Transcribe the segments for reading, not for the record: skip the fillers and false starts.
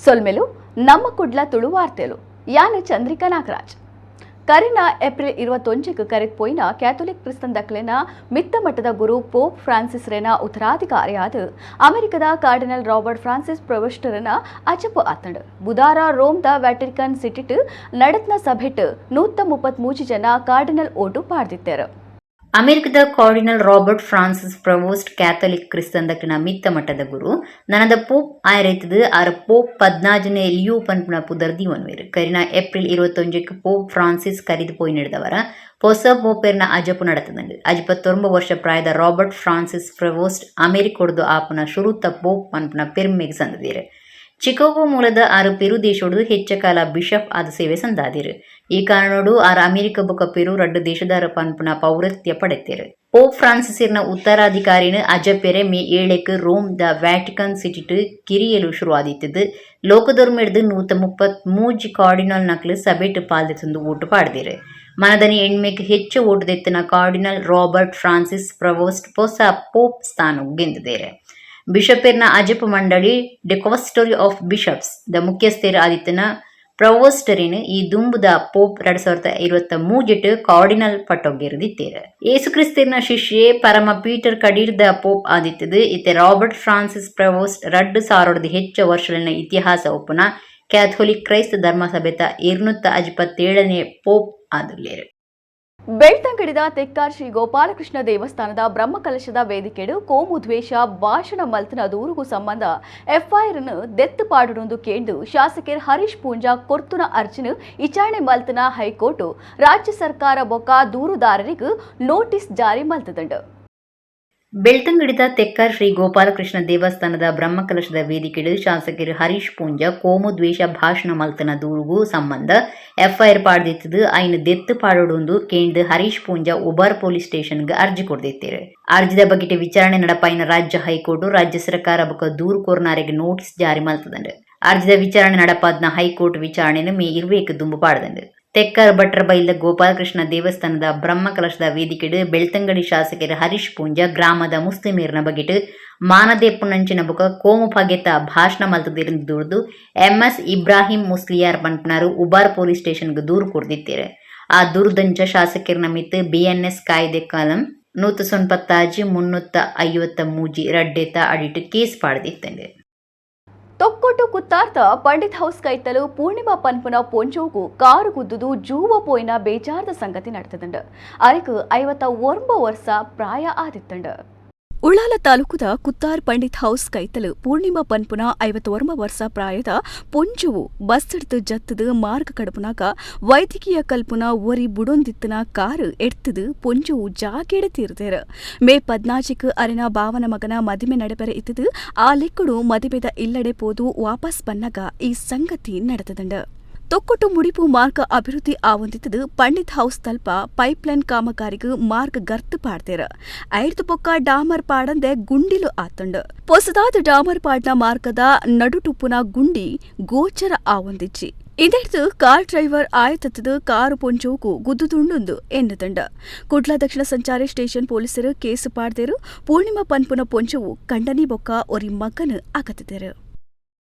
ಸೊಲ್ಮೆಲು ನಮ್ಮ ಕುಡ್ಲ ತುಳು ವಾರ್ತೆಲು. ಯಾನ್ ಚಂದ್ರಿಕಾ ನಾಗರಾಜ್. ಕರಿನ ಏಪ್ರಿಲ್ 21ಕ್ಕೆ ಕರೆತ್ ಪೋಯಿನ ಕ್ಯಾಥೋಲಿಕ್ ಕ್ರಿಸ್ತನ್ ಮಿತ್ತ ಮಟ್ಟದ ಗುರು ಪೋಪ್ ಫ್ರಾನ್ಸಿಸ್ ರೆನ ಉತ್ತರಾಧಿಕಾರಿಯಾದ ಅಮೆರಿಕದ cardinal Robert Francis ಪ್ರೊವೋಸ್ಟರನ ಅಜಪು ಆತಂಡ್. ಬುಧಾರ ರೋಮ್ದ ವ್ಯಾಟಿಕನ್ ಸಿಟಿಟ್ ನಡತ್ನ ಸಭೆಟ್ 133 ಜನ ಕಾರ್ಡಿನಲ್ ಓಟು ಪಾಡ್ದಿತ್ತೆರ್. ಅಮೆರಿಕದ cardinal Robert Francis Prevost Catholic ಕ್ರಿಸ್ತಂದಕ್ಲಿನ ಮಿತ್ತ ಮಟ್ಟದ ಗುರು ನನದ ಪೋಪ್ ಆಯರೆತ್ತದು. ಆರ್ ಪೋಪ್ 14ನೇ ಲಿಯೋ ಪನ್ಪುನ ಪುದರ್ ದೀವೊನ್ವೆರ್. ಕರಿನ ಏಪ್ರಿಲ್ 21ಕ್ಕೆ ಪೋಪ್ ಫ್ರಾನ್ಸಿಸ್ ಕರಿದು ಪೋಯಿನೆಡ್ದವರ ಪೊಸ ಪೋಪೆರ್ನ ಅಜಪು ನಡತದಂಡು. 59 ವರ್ಷ ಪ್ರಾಯದ Robert Francis Prevost ಅಮೆರಿಕೊಡ್ದು ಆಪುನ ಶುರುತ ಪೋಪ್ ಪನ್ಪುನ ಪೆರ್ಮೆಗ್ ಸಂದದೆರ್. ಚಿಕಾಗೋ ಮೂಲದ ಆರ್ ಪೆರು ದೇಶೊಡು ಹೆಚ್ಚ ಕಾಲ ಬಿಷಪ್ ಆದ್ ಸೇವೆ ಸಂದಾದೆರ್. ಈ ಕಾರಣೊಡು ಆರ್ ಅಮೆರಿಕ ಬೊಕ ಪೆರು ರಡ್ಡ್ ದೇಶದಾರ ಪನ್ಪುನ ಪೌರತ್ಯ ಪಡೆತೆರ್. ಪೋಪ್ ಫ್ರಾನ್ಸಿಸ್ನ ಉತ್ತರಾಧಿಕಾರಿನ ಅಜಪೆರೆ ಮೇ 7ಕ್ Rome the Vatican ಸಿಟಿಟ್ ಕಿರಿಯಲು ಶುರುವಾದಿತ್ತದು. ಲೋಕದೊರ್ಮೆಡ್ದ್ 133 ಕಾರ್ಡಿನಲ್ ನಕ್ಲು ಸಭೆಟ್ ಪಾಲ್ದೆತೊಂದು ಓಟು ಪಾಡ್ದೆರ್. ಮನದನಿ ಎಣ್ಮೆಕ್ ಹೆಚ್ಚು ಓಟು ದೆತ್ತಿನ cardinal Robert Francis Prevost ಪೊಸ ಪೋಪ್ ಸ್ಥಾನ ಗೆಂದಿದೆರ್. ಬಿಷಪೆರ್ನ ಅಜಪು ಮಂಡಳಿ ಡಿಕಾಸ್ಟರಿ ಆಫ್ ಬಿಷಪ್ಸ್ ದ ಮುಖ್ಯಸ್ಥೆರ್ ಆದಿತ್ತಿನ ಪ್ರವೋಸ್ಟರಿನ್ ಈ ದುಂಬುದ ಪೋಪ್ 2023ಟ್ ಕಾರ್ಡಿನಲ್ ಪಟ್ಟೊಗೆರ್ದಿತ್ತೆರ್. ಯೇಸು ಕ್ರಿಸ್ತೆರ್ನ ಶಿಷ್ಯೆ ಪರಮ ಪೀಟರ್ ಕಡೀರ್ದ ಪೋಪ್ ಆದಿತ್ತದು. ಇತ್ತೆ Robert Francis Prevost 2 ಸಾರೊಡ್ದು ಹೆಚ್ಚ ವರ್ಷಲಿನ ಇತಿಹಾಸ ಉಪ್ಪುನ ಕ್ಯಾಥೋಲಿಕ್ ಕ್ರೈಸ್ತ ಧರ್ಮಸಭೆತ 257ನೇ ಪೋಪ್ ಆದುಲ್ಲೆರ್. ಬೆಳ್ತಂಗಡಿದ ತೆಕ್ಕಾರ್ ಶ್ರೀ ಗೋಪಾಲಕೃಷ್ಣ ದೇವಸ್ಥಾನದ ಬ್ರಹ್ಮಕಲಶದ ವೇದಿಕೆಡು ಕೋಮು ದ್ವೇಷ ಭಾಷಣ ಮಲ್ತನ ದೂರುಗು ಸಂಬಂಧ ಎಫ್ಐಆರ್ ದೆತ್ತು ಪಾಡುಂದು ಕೇಂದು ಶಾಸಕೆರ್ ಹರೀಶ್ ಪೂಂಜಾ ಕೊರ್ತುನ ಅರ್ಜಿನ ವಿಚಾರಣೆ ಮಲ್ತನ ಹೈಕೋರ್ಟ್ ರಾಜ್ಯ ಸರ್ಕಾರ ಬೊಕ್ಕ ದೂರುದಾರರಿಗೆ ನೋಟಿಸ್ ಜಾರಿ ಮಲ್ತದಂಡು. ಬೆಳ್ತಂಗಡಿದ ತೆಕ್ಕಾರ್ ಶ್ರೀ ಗೋಪಾಲಕೃಷ್ಣ ದೇವಸ್ಥಾನದ ಬ್ರಹ್ಮಕಲಶದ ವೇದಿಕೆಡು ಶಾಸಕರು ಹರೀಶ್ ಪೂಂಜಾ ಕೋಮು ದ್ವೇಷ ಭಾಷಣ ಮಲ್ತನ ದೂರುಗು ಸಂಬಂಧ ಎಫ್ಐಆರ್ ಪಾಡ್ದಿತ್ತದು. ಐನ್ ದೆತ್ತು ಪಾಡೊಡುಂದು ಕೇಂದ್ ಹರೀಶ್ ಪೂಂಜಾ ಉಬಾರ್ ಪೊಲೀಸ್ ಸ್ಟೇಷನ್ಗೆ ಅರ್ಜಿ ಕೊಡ್ದಿತ್ತೇರು. ಅರ್ಜಿದ ಬಗೆಟ್ ವಿಚಾರಣೆ ನಡಪಾಯಿನ ರಾಜ್ಯ ಹೈಕೋರ್ಟ್ ರಾಜ್ಯ ಸರ್ಕಾರ ಬೊಕ ದೂರು ಕೊರ್ನಾರೆಗ್ ನೋಟಿಸ್ ಜಾರಿ ಮಲ್ತದಂಡು. ಅರ್ಜಿದ ವಿಚಾರಣೆ ನಡಪಾದ್ನ ಹೈಕೋರ್ಟ್ ವಿಚಾರಣೆನು ಮೇ 20ಕ್ ದುಂಬು ಪಾಡ್ದಂಡು. ತೆಕ್ಕರ್ ಭಟ್ರಬೈಲ್ದ ಗೋಪಾಲಕೃಷ್ಣ ದೇವಸ್ಥಾನದ ಬ್ರಹ್ಮಕಲಶದ ವೇದಿಕೆಡು ಬೆಳ್ತಂಗಡಿ ಶಾಸಕರು ಹರೀಶ್ ಪೂಂಜಾ ಗ್ರಾಮದ ಮುಸ್ಲಿಮೇರ್ನ ಬಗೆಟ್ ಮಾನದೇಪುನಂಚಿನ ಬೊಕ ಕೋಮು ಪಗೆತ ಭಾಷಣ ಮಲ್ತದಿರಂದು ದೂರ್ದು ಎಂಎಸ್ ಇಬ್ರಾಹಿಂ ಮುಸ್ಲಿಯಾರ್ ಪನ್ಪುನಾರು ಉಬಾರ್ ಪೊಲೀಸ್ ಸ್ಟೇಷನ್ಗೆ ದೂರು ಕೊರ್ದಿತ್ತೇರು. ಆ ದೂರುದಂಚ ಶಾಸಕರ್ನ ಮಿತ್ತು ಬಿಎನ್ಎಸ್ ಕಾಯ್ದೆ ಕಾಲಂ 196, 353 ರಡ್ಡೆತ ಅಡಿಟ್ ಕೇಸ್ ಪಾಡ್ದಿತ್ತಂಡು. ತೊಕ್ಕೊಟ್ಟು ಕುತ್ತಾರ್ತ ಪಂಡಿತ್ ಹೌಸ್ ಕೈತಲು ಪೂರ್ಣಿಮಾ ಪನ್ಪುನ ಪೊಂಜೋಗು ಕಾರು ಗುದ್ದುದು ಜೂವ ಪೋಯಿನ ಬೇಜಾರದ ಸಂಗತಿ ನಡೆತದಂಡು. ಅರೆಕ್ 59 ವರ್ಷ ಪ್ರಾಯ ಆದಿತ್ತಂಡು. ಉಳ್ಳಾಲ ತಾಲೂಕುದ ಕುತ್ತಾರ್ ಪಂಡಿತ್ ಹೌಸ್ ಕೈತಲು ಪೂರ್ಣಿಮಾ ಪನ್ಪುನ 59 ವರ್ಷ ಪ್ರಾಯದ ಪೊಂಜುವು ಬಸ್ ಹಿಡ್ದು ಜತ್ತದು ಮಾರ್ಗ ಕಡಪುನಾಗ ವೈದ್ಯಕೀಯ ಕಲ್ಪುನ ಒರಿ ಬುಡೊಂದಿತ್ತನ ಕಾರು ಎಡ್ತದು ಪೊಂಜುವು ಜಾಗೆಡೆ ತೀರ್ದೇರು. ಮೇ 14ಕ್ ಅರೆನ ಬಾವನ ಮಗನ ಮದಿಮೆ ನಡೆಪೆರೆ ಇತ್ತದು. ಆ ಲೆಕ್ಕುಡು ಮದಿಮೆದ ಇಲ್ಲಡೆ ಪೋದು ವಾಪಸ್ ಬನ್ನಾಗ ಈ ಸಂಗತಿ ನಡೆತದಂಡು. ತೊಕ್ಕೊಟ್ಟು ಮುಡಿಪು ಮಾರ್ಗ ಅಭಿವೃದ್ಧಿ ಆವೊಂದಿತ್ತದು. ಪಂಡಿತ್ ಹೌಸ್ ತಲ್ಪ ಪೈಪ್ಲೈನ್ ಕಾಮಗಾರಿಗೂ ಮಾರ್ಗ ಗರ್ತು ಪಾಡ್ದೇರ. ಐರ್ದು ಬೊಕ್ಕ ಡಾಮರ್ ಪಾಡಂದೆ ಗುಂಡಿಲು ಆತಂಡು. ಪೊಸದಾದ ಡಾಮರ್ ಪಾಡ್ನ ಮಾರ್ಗದ ನಡುಟುಪ್ಪುನ ಗುಂಡಿ ಗೋಚರ ಆವೊಂದಿಜ್ಜಿ. ಇದೆಡ್ದು ಕಾರ್ ಡ್ರೈವರ್ ಆಯತತ್ತದು ಕಾರು ಪೊಂಜೋಗು ಗುದ್ದುದುಂಡುಂದು ಎನ್ನುದಂಡ. ಕುಡ್ಲ ದಕ್ಷಿಣ ಸಂಚಾರಿ ಸ್ಟೇಷನ್ ಪೊಲೀಸರು ಕೇಸು ಪಾಡ್ದೇರು. ಪೂರ್ಣಿಮಾ ಪನ್ಪುನ ಪೊಂಜವು ಕಂಡನಿ ಬೊಕ್ಕ ಒರಿ ಮಗನ್ ಅಗತ್ತಿದರು.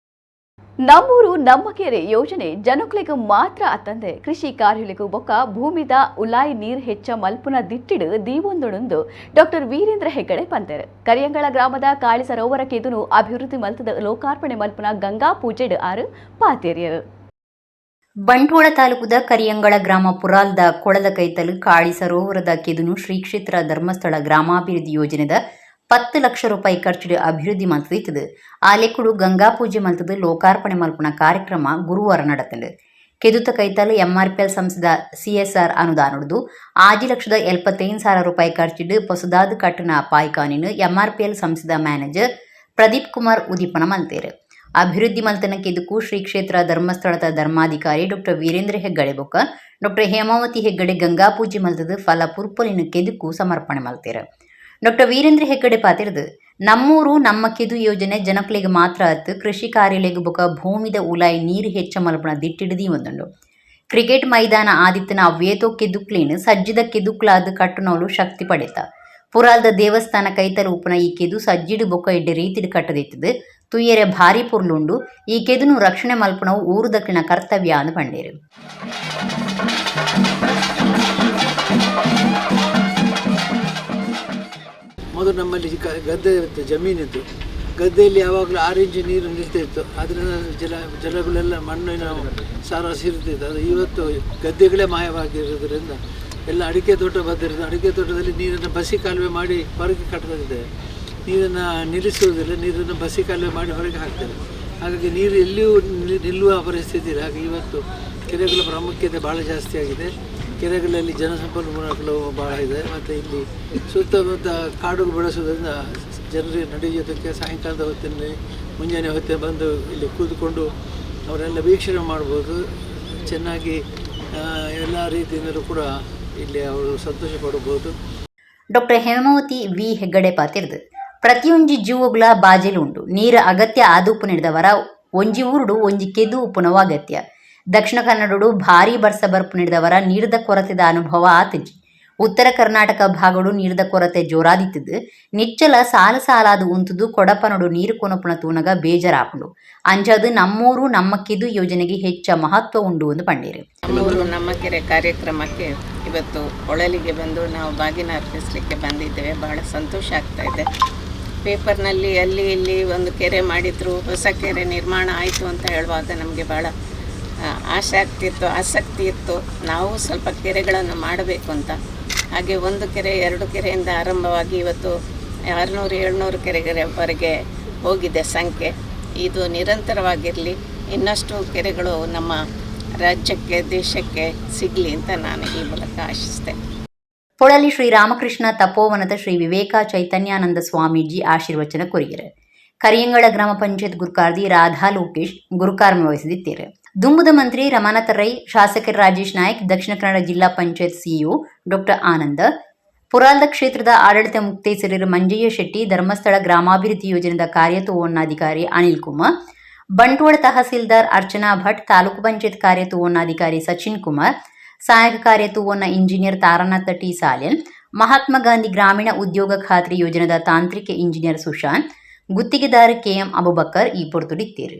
ನಮ್ಮೂರು ನಮ್ಮ ಕೆರೆ ಯೋಜನೆ ಜನಕ್ಲೆಗ್ ಮಾತ್ರ ಅತ್ತಂದೆ ಕೃಷಿ ಕಾರ್ಯಗಳಿಗೂ ಬೊಕ್ಕ ಭೂಮಿದ ಉಲಾಯಿ ನೀರ್ ಹೆಚ್ಚ ಮಲ್ಪುನ ದಿಟ್ಟಿಡು ದೀವೊಂದುಡುಂದು ಡಾಕ್ಟರ್ ವೀರೇಂದ್ರ ಹೆಗ್ಗಡೆ ಪಂತೆರ್. ಕರಿಯಂಗಳ ಗ್ರಾಮದ ಕಾಳಿ ಸರೋವರ ಕೆದುನು ಅಭಿವೃದ್ಧಿ ಮಲ್ತದ ಲೋಕಾರ್ಪಣೆ ಮಲ್ಪುನ ಗಂಗಾ ಪೂಜೆಡ್ ಆರು ಪಾತೇರಿಯರು. ಬಂಟ್ವಾಳ ತಾಲೂಕುದ ಕರಿಯಂಗಳ ಗ್ರಾಮ ಪುರಾಲ್ದ ಕೊಳದ ಕೈತಲು ಕಾಳಿ ಸರೋವರದ ಕೆದುನು ಶ್ರೀ ಕ್ಷೇತ್ರ ಧರ್ಮಸ್ಥಳ ಗ್ರಾಮಾಭಿವೃದ್ಧಿ ಯೋಜನೆದ 10 ಲಕ್ಷ ರೂಪಾಯಿ ಖರ್ಚುಡು ಅಭಿವೃದ್ಧಿ ಮಲ್ತದಿತ್ತದು. ಆ ಲೆಕ್ಕುಡು ಗಂಗಾ ಪೂಜೆ ಮಲ್ತದು ಲೋಕಾರ್ಪಣೆ ಮಲ್ಪುನ ಕಾರ್ಯಕ್ರಮ ಗುರುವಾರ ನಡತಂಡು. ಕೆದುತ ಕೈತಲು ಎಂಆರ್ಪಿಎಲ್ ಸಂಸ್ಥೆದ ಸಿಎಸ್ಆರ್ ಅನುದಾನೊಡ್ದು 6,75,000 ರೂಪಾಯಿ ಖರ್ಚಿಡು ಪೊಸದಾದ್ ಕಟ್ಟುನ ಪಾಯ್ಕಾನಿನ್ ಎಂಆರ್ಪಿಎಲ್ ಸಂಸ್ಥೆದ ಮ್ಯಾನೇಜರ್ ಪ್ರದೀಪ್ ಕುಮಾರ್ ಉದೀಪನ ಮಲ್ತೇರು. ಅಭಿವೃದ್ಧಿ ಮಲ್ತನ ಕೆದುಕು ಶ್ರೀ ಕ್ಷೇತ್ರ ಧರ್ಮಸ್ಥಳದ ಧರ್ಮಾಧಿಕಾರಿ ಡಾಕ್ಟರ್ ವೀರೇಂದ್ರ ಹೆಗ್ಗಡೆ ಬೊಕ್ಕ ಡಾಕ್ಟರ್ ಹೇಮಾವತಿ ಹೆಗ್ಗಡೆ ಗಂಗಾ ಪೂಜೆ ಮಲ್ತದು ಫಲ ಪುರ್ಪಲಿನ ಕೆದುಕು ಸಮರ್ಪಣೆ ಮಲ್ತೇರು. ಡಾಕ್ಟರ್ ವೀರೇಂದ್ರ ಹೆಗ್ಗಡೆ ಪಾತೆರ್ದು, ನಮ್ಮೂರು ನಮ್ಮ ಕೆದು ಯೋಜನೆ ಜನಕ್ಲೆಗ್ ಮಾತ್ರ ಅತ್ತು, ಕೃಷಿ ಕಾರ್ಯಲೆಗ್ ಬೊಕ ಭೂಮಿದ ಉಲಾಯಿ ನೀರು ಹೆಚ್ಚ ಮಲ್ಪುನ ದಿಟ್ಟಿಡು ಒಂದುಂಡು. ಕ್ರಿಕೆಟ್ ಮೈದಾನ ಆದಿತ್ತನ ಅವ್ವೇತೋ ಕೆದುಕ್ಲೇನ್ ಸಜ್ಜಿದ ಕೆದುಕ್ಲಾದ್ ಕಟ್ಟುನವಲು ಶಕ್ತಿ ಪಡೆತ. ಪುರಾಲ್ದ ದೇವಸ್ಥಾನ ಕೈತಲು ಉಪ್ಪುನ ಈ ಕೆದು ಸಜ್ಜಿಡು ಬೊಕ್ಕ ಎಡ್ಡೆ ರೀತಿಡ್ ಕಟ್ಟದಿತ್ತದು. ತುಯ್ಯರೆ ಭಾರಿ ಪೊರ್ಲುಂಡು ಈ ಕೆದುನು ರಕ್ಷಣೆ ಮಲ್ಪುನವು ಊರುದಕ್ಲಿನ ಕರ್ತವ್ಯ ಅಂದ್ ಪಂಡೇರು. ಮೊದಲು ನಮ್ಮಲ್ಲಿ ಗದ್ದೆ ಇತ್ತು, ಜಮೀನಿತ್ತು. ಗದ್ದೆಯಲ್ಲಿ ಯಾವಾಗಲೂ 6 ಇಂಚು ನೀರು ನಿಲ್ತಿತ್ತು. ಅದರಿಂದ ಜಲಗಳೆಲ್ಲ ಮಣ್ಣಿನ ಸಾರ ಸೇರುತ್ತಿತ್ತು. ಅದು ಇವತ್ತು ಗದ್ದೆಗಳೇ ಮಾಯವಾಗಿರೋದ್ರಿಂದ ಎಲ್ಲ ಅಡಿಕೆ ತೋಟ ಬಂದಿರೋದು. ಅಡಿಕೆ ತೋಟದಲ್ಲಿ ನೀರನ್ನು ಬಸಿ ಕಾಲುವೆ ಮಾಡಿ ಹೊರಗೆ ಕಟ್ತಾ ಇದ್ದೇವೆ. ನೀರನ್ನು ನಿಲ್ಲಿಸುವುದಿಲ್ಲ, ನೀರನ್ನು ಬಸಿ ಕಾಲುವೆ ಮಾಡಿ ಹೊರಗೆ ಹಾಕ್ತಾರೆ. ಹಾಗಾಗಿ ನೀರು ಎಲ್ಲಿಯೂ ನಿಲ್ಲುವ ಪರಿಸ್ಥಿತಿ ಇಲ್ಲ. ಹಾಗೆ ಇವತ್ತು ಕೆರೆಗಳ ಪ್ರಾಮುಖ್ಯತೆ ಭಾಳ ಜಾಸ್ತಿ ಆಗಿದೆ. ಕೆರೆಗಳಲ್ಲಿ ಜನಸಂಪನ್ಮೂಲಗಳು ಭಾಳ ಇದೆ. ಮತ್ತು ಇಲ್ಲಿ ಸುತ್ತಮುತ್ತ ಕಾಡು ಬೆಳೆಸೋದ್ರಿಂದ ಜನರಿಗೆ ನಡೆಯೋದಕ್ಕೆ ಸಾಯಂಕಾಲದ ಹೊತ್ತಿನಲ್ಲಿ ಮುಂಜಾನೆ ಹೊತ್ತಿನ ಬಂದು ಇಲ್ಲಿ ಕೂತ್ಕೊಂಡು ಅವರೆಲ್ಲ ವೀಕ್ಷಣೆ ಮಾಡ್ಬೋದು. ಚೆನ್ನಾಗಿ ಎಲ್ಲ ರೀತಿಯಿಂದಲೂ ಕೂಡ ಇಲ್ಲಿ ಅವರು ಸಂತೋಷ ಪಡಬಹುದು. ಡಾಕ್ಟರ್ ಹೇಮಾವತಿ ವಿ ಹೆಗ್ಗಡೆ ಪಾತಿರ್ದು ಪ್ರತಿಯೊಂಜಿ ಜೀವಗಳ ಬಾಜೆಲು ಉಂಡು ನೀರು ಅಗತ್ಯ ಆದೂಪು ನೀಡಿದವರ ಒಂಜಿ ಊರುಡು ಒಂಜಿ ಕೆದು ಉಪ್ಪುನವ ಅಗತ್ಯ. ದಕ್ಷಿಣ ಕನ್ನಡಡು ಭಾರಿ ಬರ್ಸ ಬರ್ಪು ನೀಡಿದವರ ನೀರದ ಕೊರತೆದ ಅನುಭವ ಆತಜಿ. ಉತ್ತರ ಕರ್ನಾಟಕ ಭಾಗಡು ನೀರದ ಕೊರತೆ ಜೋರಾದಿತ್ತದು. ನಿಚ್ಚಲ ಸಾಲ ಸಾಲಾದು ಉಂತುದು ಕೊಡಪನಡು ನೀರು ಕೊನಪುನ ತೂನಗ ಬೇಜಾರಾಪುಂಡು. ಅಂಚಾದು ನಮ್ಮೂರು ನಮ್ಮ ಕೆದು ಯೋಜನೆಗೆ ಹೆಚ್ಚ ಮಹತ್ವ ಉಂಡು ಎಂದು ಪಂಡೇರು. ನಮ್ಮೂರು ನಮ್ಮ ಕೆರೆ ಕಾರ್ಯಕ್ರಮಕ್ಕೆ ಇವತ್ತು ಒಳಲಿಗೆ ಬಂದು ನಾವು ಬಾಗಿನ ಅರ್ಪಿಸಲಿಕ್ಕೆ ಬಂದಿದ್ದೇವೆ. ಬಹಳ ಸಂತೋಷ ಆಗ್ತಾ ಇದೆ. ಪೇಪರ್ನಲ್ಲಿ ಅಲ್ಲಿ ಇಲ್ಲಿ ಒಂದು ಕೆರೆ ಮಾಡಿದ್ರು, ಹೊಸ ಕೆರೆ ನಿರ್ಮಾಣ ಆಯಿತು ಅಂತ ಹೇಳುವಾಗ ನಮಗೆ ಭಾಳ ಆಸೆ ಆಗ್ತಿತ್ತು, ಆಸಕ್ತಿ ಇತ್ತು. ನಾವು ಸ್ವಲ್ಪ ಕೆರೆಗಳನ್ನು ಮಾಡಬೇಕು ಅಂತ. ಹಾಗೆ ಒಂದು ಕೆರೆ 2 ಕೆರೆಯಿಂದ ಆರಂಭವಾಗಿ ಇವತ್ತು 600-700 ಕೆರೆಗಳವರೆಗೆ ಹೋಗಿದೆ ಸಂಖ್ಯೆ. ಇದು ನಿರಂತರವಾಗಿರಲಿ, ಇನ್ನಷ್ಟು ಕೆರೆಗಳು ನಮ್ಮ ರಾಜ್ಯಕ್ಕೆ ದೇಶಕ್ಕೆ ಸಿಗಲಿ ಅಂತ ನಾನು ಈ ಮೂಲಕ ಆಶಿಸ್ತೇನೆ. ಪೊಳಲಿ ಶ್ರೀ ರಾಮಕೃಷ್ಣ ತಪೋವನದ ಶ್ರೀ ವಿವೇಕ ಚೈತನ್ಯಾನಂದ ಸ್ವಾಮೀಜಿ ಆಶೀರ್ವಚನ ಕೊರಿಯರು. ಕರಿಯಂಗಳ ಗ್ರಾಮ ಪಂಚಾಯತ್ ಗುರುಕಾರ್ದಿ ರಾಧಾ ಲೋಕೇಶ್ ಗುರುಕಾರ್ಮ ವಹಿಸಿದಿತ್ತೇರು. ದುಂಬುದ ಮಂತ್ರಿ ರಮಾನಾಥ ರೈ, ಶಾಸಕರು ರಾಜೇಶ್ ನಾಯ್ಕ್, ದಕ್ಷಿಣ ಕನ್ನಡ ಜಿಲ್ಲಾ ಪಂಚಾಯತ್ ಸಿಇಒ ಡಾಕ್ಟರ್ ಆನಂದ, ಪುರಾಲ್ದ ಕ್ಷೇತ್ರದ ಆಡಳಿತ ಮುಕ್ತೇಸರರು ಮಂಜಯ್ಯ ಶೆಟ್ಟಿ, ಧರ್ಮಸ್ಥಳ ಗ್ರಾಮಾಭಿವೃದ್ಧಿ ಯೋಜನೆದ ಕಾರ್ಯತುವನ್ನಾಧಿಕಾರಿ ಅನಿಲ್ ಕುಮಾರ್, ಬಂಟ್ವಾಳ ತಹಸೀಲ್ದಾರ್ ಅರ್ಚನಾ ಭಟ್, ತಾಲೂಕು ಪಂಚಾಯತ್ ಕಾರ್ಯತುವನ್ನಾಧಿಕಾರಿ ಸಚಿನ್ ಕುಮಾರ್, ಸಹಾಯಕ ಕಾರ್ಯತುವನ್ನ ಇಂಜಿನಿಯರ್ ತಾರಾನಾಥ ಟಿ ಸಾಲ್ಯನ್, ಮಹಾತ್ಮ ಗಾಂಧಿ ಗ್ರಾಮೀಣ ಉದ್ಯೋಗ ಖಾತ್ರಿ ಯೋಜನೆದ ತಾಂತ್ರಿಕ ಇಂಜಿನಿಯರ್ ಸುಶಾಂತ್, ಗುತ್ತಿಗೆದಾರ ಕೆಎಂ ಅಬುಬಕ್ಕರ್ ಈ ಪೊರ್ತುಡಿತ್ತೇರು.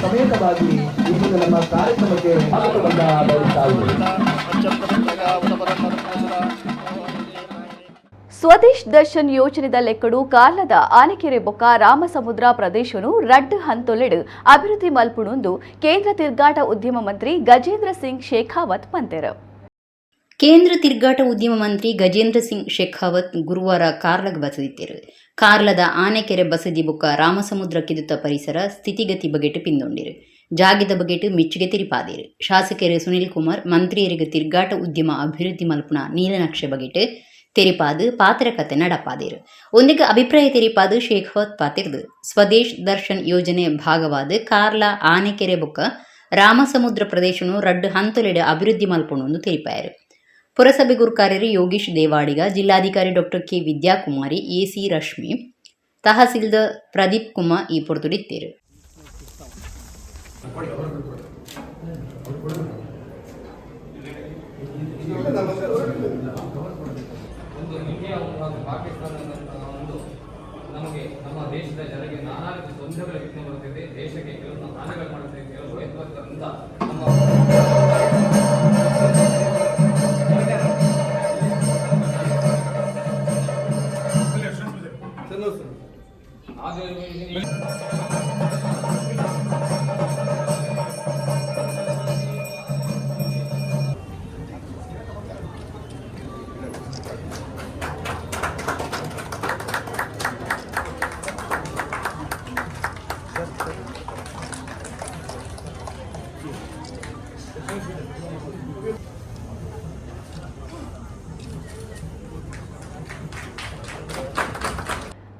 ಸಮೇತವಾಗಿ ಇಂದಿನ ನಮ್ಮ ಕಾರ್ಯಕ್ರಮಕ್ಕೆ ಸ್ವಾಗತವನ್ನ ಬಯಸ್ತಾ ಇದ್ದೇವೆ. ಸ್ವದೇಶ್ ದರ್ಶನ್ ಯೋಜನೆದ ಲೆಕ್ಕಡು ಕಾರ್ಲದ ಆನೆಕೆರೆ ಬೊಕ್ಕ ರಾಮಸಮುದ್ರ ಪ್ರದೇಶನು ರಡ್ಡು ಹಂತೊಲೆಡು ಅಭಿವೃದ್ಧಿ ಮಲ್ಪುಣುಂದು ಕೇಂದ್ರ ತಿರ್ಗಾಟ ಉದ್ಯಮ ಮಂತ್ರಿ ಗಜೇಂದ್ರ ಸಿಂಗ್ ಶೇಖಾವತ್ ಪಂತೆರು. ಕೇಂದ್ರ ತಿರ್ಗಾಟ ಉದ್ಯಮ ಮಂತ್ರಿ ಗಜೇಂದ್ರ ಸಿಂಗ್ ಶೇಖಾವತ್ ಗುರುವಾರ ಕಾರ್ಲಗ್ ಬಸದಿತ್ತೇರು. ಕಾರ್ಲದ ಆನೆಕೆರೆ ಬಸದಿ ಬೊಕ್ಕ ರಾಮಸಮುದ್ರ ಕಿದುತ ಪರಿಸರ ಸ್ಥಿತಿಗತಿ ಬಗೆಟ್ ಪಿಂದೊಂಡಿರು. ಜಾಗಿದ ಬಗೆಟ್ ಮೆಚ್ಚುಗೆ ತಿರಿಪಾದೇರು. ಶಾಸಕರು ಸುನಿಲ್ ಕುಮಾರ್ ಮಂತ್ರಿಯರಿಗೆ ತಿರ್ಗಾಟ ಉದ್ಯಮ ಅಭಿವೃದ್ಧಿ ಮಲ್ಪುನ ನೀಲನಕ್ಷೆ ಬಗೆಟ್ ತೆರಿಪಾದು ಪಾತ್ರಕತೆ ನಡಪಾದೇರು. ಒಂದಿಗೆ ಅಭಿಪ್ರಾಯ ತೆರಿಪಾದು ಶೇಖಾವತ್ ಪಾತಿರ್ದು ಸ್ವದೇಶ್ ದರ್ಶನ್ ಯೋಜನೆ ಭಾಗವಾದ ಕಾರ್ಲ ಆನೆಕೆರೆ ಬೊಕ್ಕ ರಾಮಸಮುದ್ರ ಪ್ರದೇಶನು ರಡ್ಡು ಹಂತಲೆಡೆ ಅಭಿವೃದ್ಧಿ ಮಲ್ಪುಣು ತೆರಿಪಾಯರು. ಪುರಸಭೆ ಗುರುಕಾರ್ಯರು ಯೋಗೀಶ್ ದೇವಾಡಿಗ, ಜಿಲ್ಲಾಧಿಕಾರಿ doctor K Vidyakumari, AC Rashmi, tahsildar Pradeep Kumar ಈ ಪೊರ್ತುಡಿತ್ತೇರು. ಒಂದು ಇಂಡಿಯಾ ಹಾಗೂ ಪಾಕಿಸ್ತಾನ ಒಂದು ನಮಗೆ ನಮ್ಮ ದೇಶದ ಜನರಿಗೆ ನಾನಾ ರೀತಿಯ ತೊಂದರೆಗಳು ವಿಘ್ನ ಬರುತ್ತಿದೆ. ದೇಶಕ್ಕೆ ಕೆಲವು ಹಾನಿಗಳು ಮಾಡುತ್ತಿದೆ. ಕೆಲವು ಭಯೋತ್ಪಾದಕರಿಂದ ನಮ್ಮ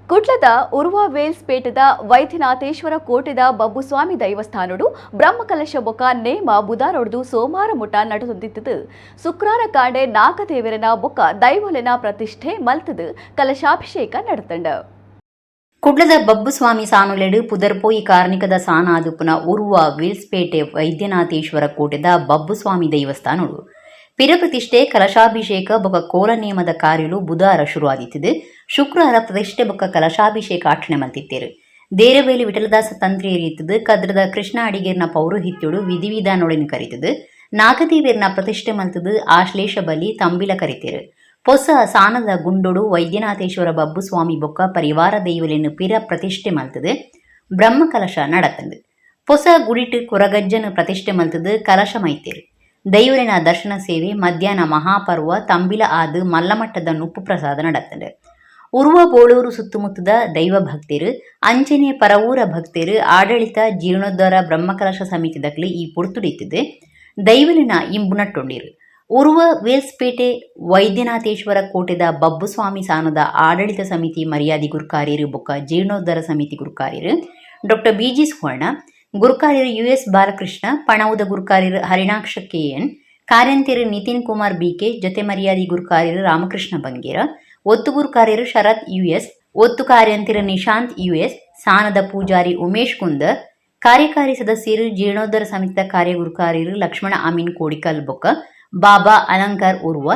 ಕುಡ್ಲದ ಉರ್ವಾ ವೇಲ್ಸ್ ಪೇಟೆದ ವೈದ್ಯನಾಥೇಶ್ವರ ಕೋಟೆದ ಬಬ್ಬುಸ್ವಾಮಿ ದೈವಸ್ಥಾನಡು ಬ್ರಹ್ಮಕಲಶ ಬೊಕ ನೇಮ ಬುದಾರೊಡ್ದು ಸೋಮಾರ ಮುಟ ನಡೆದೊಂದಿತ್ತದು. ಶುಕ್ರಾರ ಕಾಂಡೆ ನಾಗದೇವರನ ಬೊಕ ದೈವಲೆನ ಪ್ರತಿಷ್ಠೆ ಮಲ್ತದು ಕಲಶಾಭಿಷೇಕ ನಡೆತಂಡ. ಕುಡ್ಲದ ಬಬ್ಬುಸ್ವಾಮಿ ಸಾನುಲೆಡು ಪುದರ್ಪೋಯಿ ಕಾರ್ಣಿಕದ ಸಾನಾದುಪುನ ಉರ್ವ ವಿಲ್ಸ್ಪೇಟೆ ವೈದ್ಯನಾಥೇಶ್ವರ ಕೋಟೆದ ಬಬ್ಬುಸ್ವಾಮಿ ದೇವಸ್ಥಾನಡು ಪಿರಪ್ರತಿಷ್ಠೆ, ಕಲಶಾಭಿಷೇಕ ಬೊಕ ಕೋಲ ನೇಮದ ಕಾರ್ಯಲು ಬುಧಾರ ಶುರುವಾದಿತ್ತಿದೆ. ಶುಕ್ರವಾರ ಪ್ರತಿಷ್ಠೆ ಬೊಕ ಕಲಶಾಭಿಷೇಕ ಆಚರಣೆ ಮಲ್ತಿತ್ತೇರು. ದೇರವೇಲಿ ವಿಠಲದಾಸ ತಂತ್ರಿ ರೀತಿದು ಕದ್ರದ ಕೃಷ್ಣ ಅಡಿಗೇರ್ನ ಪೌರೋಹಿತ್ಯಡು ವಿಧಿವಿಧಾನೊಳಿನ ಕರೀತದು. ನಾಗದೇವಿಯರ್ನ ಪ್ರತಿಷ್ಠೆ ಮಲ್ತದು ಆಶ್ಲೇಷ ಬಲಿ ತಂಬಿಲ ಕರಿತೇರು. ಪೊಸ ಸಾನದ ಗುಂಡೊಡು ವೈದ್ಯನಾಥೇಶ್ವರ ಬಬ್ಬುಸ್ವಾಮಿ ಬೊಕ್ಕ ಪರಿವಾರ ದೈವಲೆನ್ ಪಿರ ಪ್ರತಿಷ್ಠೆ ಮಲ್ತದು ಬ್ರಹ್ಮಕಲಶ ನಡತಂದು. ಪೊಸ ಗುಡಿಟ್ ಕೊರಗಜ್ಜನ ಪ್ರತಿಷ್ಠೆ ಮಲ್ತದು ಕಲಶ ಮೈತೇರು. ದೈವಲಿನ ದರ್ಶನ ಸೇವೆ, ಮಧ್ಯಾಹ್ನ ಮಹಾಪರ್ವ ತಂಬಿಲ ಆದ್ ಮಲ್ಲಮಟ್ಟದ ನುಪ್ಪು ಪ್ರಸಾದ ನಡತಂಡು. ಉರ್ವ ಬೋಳೂರು ಸುತ್ತಮುತ್ತದ ದೈವ ಭಕ್ತರು, ಅಂಚನೆ ಪರವೂರ ಭಕ್ತರು, ಆಡಳಿತ, ಜೀರ್ಣೋದ್ಧಾರ ಬ್ರಹ್ಮಕಲಶ ಸಮಿತಿ ಈ ಪೊರ್ತುಡಿತ್ತಿದ್ದು ದೈವಲಿನ ಇಂಬು ನಟ್ಟೊಂಡಿರು. ಉರ್ವ ವೇಲ್ಸ್ಪೇಟೆ ವೈದ್ಯನಾಥೇಶ್ವರ ಕೋಟೆದ ಬಬ್ಬುಸ್ವಾಮಿ ಸಾನದ ಆಡಳಿತ ಸಮಿತಿ ಮರ್ಯಾದಿ ಗುರ್ಕಾರ್ಯರು ಬೊಕ್ಕ ಜೀರ್ಣೋದ್ಧಾರ ಸಮಿತಿ ಗುರುಕಾರ್ಯರು ಡಾಕ್ಟರ್ ಬಿಜಿ ಸುವರ್ಣ, ಗುರುಕಾರ್ಯರು ಯುಎಸ್ ಬಾಲಕೃಷ್ಣ, ಪಣವುದ ಗುರುಕಾರ್ಯರು ಹರಿಣಾಕ್ಷ ಕೆಎನ್, ಕಾರ್ಯಂತೆರು ನಿತಿನ್ ಕುಮಾರ್ ಬಿಕೆ, ಜೊತೆ ಮರ್ಯಾದಿ ಗುರುಕಾರ್ಯರು ರಾಮಕೃಷ್ಣ ಬಂಗೇರ, ಒತ್ತು ಗುರುಕಾರ್ಯರು ಶರತ್ ಯುಎಸ್, ಒತ್ತು ಕಾರ್ಯಂತೆರು ನಿಶಾಂತ್ ಯುಎಸ್, ಸಾನದ ಪೂಜಾರಿ ಉಮೇಶ್ ಕುಂದರ್, ಕಾರ್ಯಕಾರಿ ಸದಸ್ಯರು ಜೀರ್ಣೋದ್ಧಾರ ಸಮಿತಿಯ ಕಾರ್ಯಗುರುಕಾರ್ಯರು ಲಕ್ಷ್ಮಣ ಅಮೀನ್ ಕೋಡಿಕಲ್ ಬೊಕ್ಕ ಬಾಬಾ ಅಲಂಕಾರ್ ಉರ್ವ,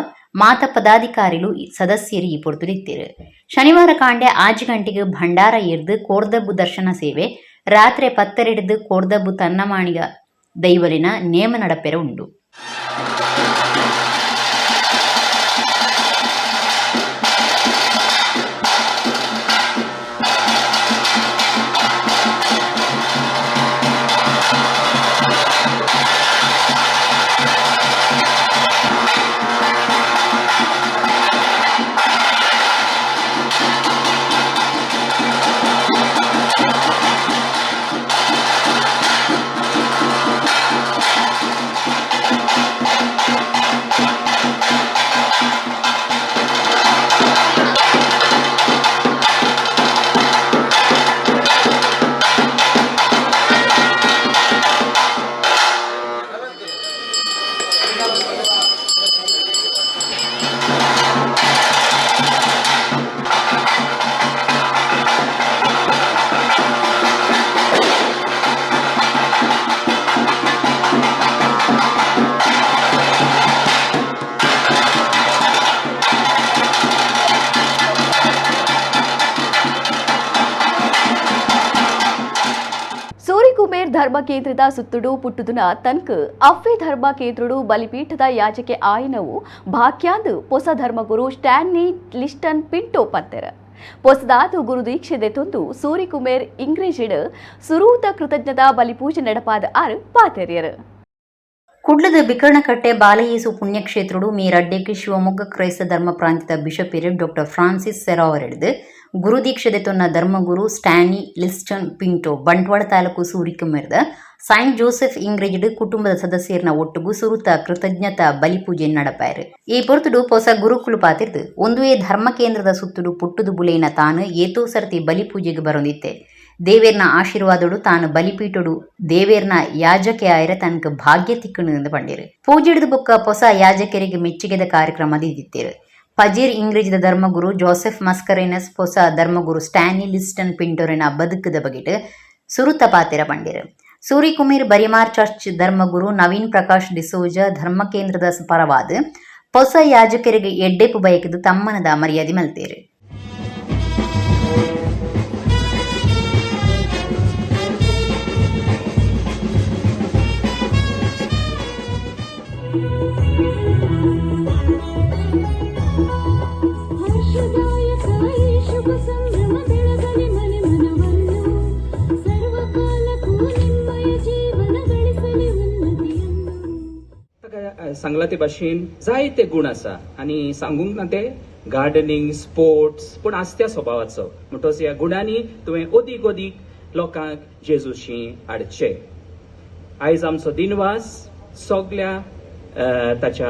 ಮಾತ ಪದಾಧಿಕಾರಿಲು ಸದಸ್ಯರು ಈ ಪೊರ್ತುಡಿತ್ತೇರು. ಶನಿವಾರ ಕಾಂಡೆ 5 ಗಂಟೆಗೆ ಭಂಡಾರ ಏರ್ದು ಕೋರ್ದಬ್ಬು ದರ್ಶನ ಸೇವೆ, ರಾತ್ರಿ 10:30 ಕೋರ್ದಬ್ಬು ತನ್ನಮಾಣಿಗ ದೈವಲಿನ ನೇಮ ನಡಪೆರ ಉಂಡು. ಸೂರಿಕುಮೇರ್ ಧರ್ಮ ಕೇಂದ್ರದ ಸುತ್ತುಡು ಪುಟ್ಟುದುನ ತನ್ಕ ಅವ್ವೆ ಧರ್ಮ ಕೇಂದ್ರಡು ಬಲಿಪೀಠದ ಯಾಜಕೆ ಆಯನವು ಭಾಗ್ಯಾಂದು ಪೊಸ ಧರ್ಮಗುರು ಸ್ಟ್ಯಾನ್ಲಿ ಲಿಸ್ಟನ್ ಪಿಂಟೋ ಪಂತೆರ್. ಪೊಸದಾದು ಗುರುದೀಕ್ಷೆ ದೆತೊಂದು ಸೂರಿಕುಮೇರ್ ಇಂಗ್ರೇಜಿಡ್ ಸುರೂತ ಕೃತಜ್ಞತಾ ಬಲಿಪೂಜೆ ನಡಪಾದ ಆರು ಪಾತೆರ್ಯರು. ಕುಡ್ಲದ ಬಿಕರ್ಣಕಟ್ಟೆ ಬಾಲಯೇಸು ಪುಣ್ಯಕ್ಷೇತ್ರಡು ಮೀರಡ್ಡೆಗ್ ಶಿವಮೊಗ್ಗ ಕ್ರೈಸ್ತ ಧರ್ಮ ಪ್ರಾಂತ್ಯದ ಬಿಷಪ್ ಡಾಕ್ಟರ್ ಫ್ರಾನ್ಸಿಸ್ ಸೆರಾವರೆಡ್ದು ಗುರುದೀಕ್ಷೆ ತೊನ್ನ ಧರ್ಮಗುರು Stany Liston Pinto Bantwal taluk ಸೂರಿಕುಮೆರ್ದ ಸೈಂಟ್ ಜೋಸೆಫ್ ಇಂಗ್ರೇಜ್ಡ್ ಕುಟುಂಬದ ಸದಸ್ಯರ್ನ ಒಟ್ಟುಗು ಸುರುತ ಕೃತಜ್ಞತಾ ಬಲಿಪೂಜೆ ನಡಪಾಯರು. ಈ ಪೊರ್ತುಡು ಪೊಸ ಗುರುಕುಲು ಪಾತಿರ್ದು ಒಂದುವೇ ಧರ್ಮ ಕೇಂದ್ರದ ಸುತ್ತುಡು ಪುಟ್ಟುದು ಬುಲೇನ ತಾನು ಏತೋ ಸರ್ತಿ ಬಲಿಪೂಜೆಗೆ ಬರೊಂದಿತ್ತೆ. ದೇವೇರ್ನ ಆಶೀರ್ವಾದೋಡು ತಾನು ಬಲಿಪೀಠೋಡು ದೇವೇರ್ನ ಯಾಜಕೆ ಆಯರ ತನಕ ಭಾಗ್ಯ ತಿಕ್ಕಣು ಪಂಡೇರು. ಪೂಜೆಡ್ದು ಬೊಕ್ಕ ಪೊಸ ಯಾಜಕರಿಗೆ ಮೆಚ್ಚುಗೆದ ಕಾರ್ಯಕ್ರಮ ದಿತ್ತಿತ್ತೇರು. ಪಜೀರ್ ಇಂಗ್ರೇಜಿದ ಧರ್ಮಗುರು ಜೋಸೆಫ್ ಮಸ್ಕರೇನಸ್ ಪೊಸ ಧರ್ಮಗುರು ಸ್ಟ್ಯಾನಿ ಲಿಸ್ಟನ್ ಪಿಂಟೋರಿನ ಬದುಕದ ಬಗೆಟ್ ಸುರುತ ಪಾತೆರ ಪಂಡೇರು. ಸೂರಿಕುಮೇರ್ ಬರಿಮಾರ್ ಚರ್ಚ್ ಧರ್ಮಗುರು ನವೀನ್ ಪ್ರಕಾಶ್ ಡಿಸೋಜ ಧರ್ಮ ಕೇಂದ್ರದ ಪರವಾದ ಪೊಸ ಯಾಜಕರಿಗೆ ಎಡ್ಡೆಪು ಬಯಕದು ತಮ್ಮನದ ಮರ್ಯಾದೆ ಮಲ್ತೇರು. ಹರ್ಷದಾಯಕ ಈ ಶುಭ ಸಂಭ್ರಮ ಬೆಳಗಲಿ ಮನೆ ಮನವನ್ನು, ಸರ್ವಕಾಲಕ್ಕೂ ನಿಮ್ಮಯ ಜೀವನ ಗಳಿಸಲಿ ಉನ್ನತಿಯನ್ನು. ताका सांगला ते भाशेन जायते गूण आसा आनी सांगूंक ना ते गार्डनिंग, स्पोर्ट्स, पूण आसत्या स्वभावाचो. म्हणटकच ह्या गुणांनी तुवें अदीक अदीक लोकांक जेजूशी हाडचे. आयज आमचो दिनवास. सगल्या ताच्या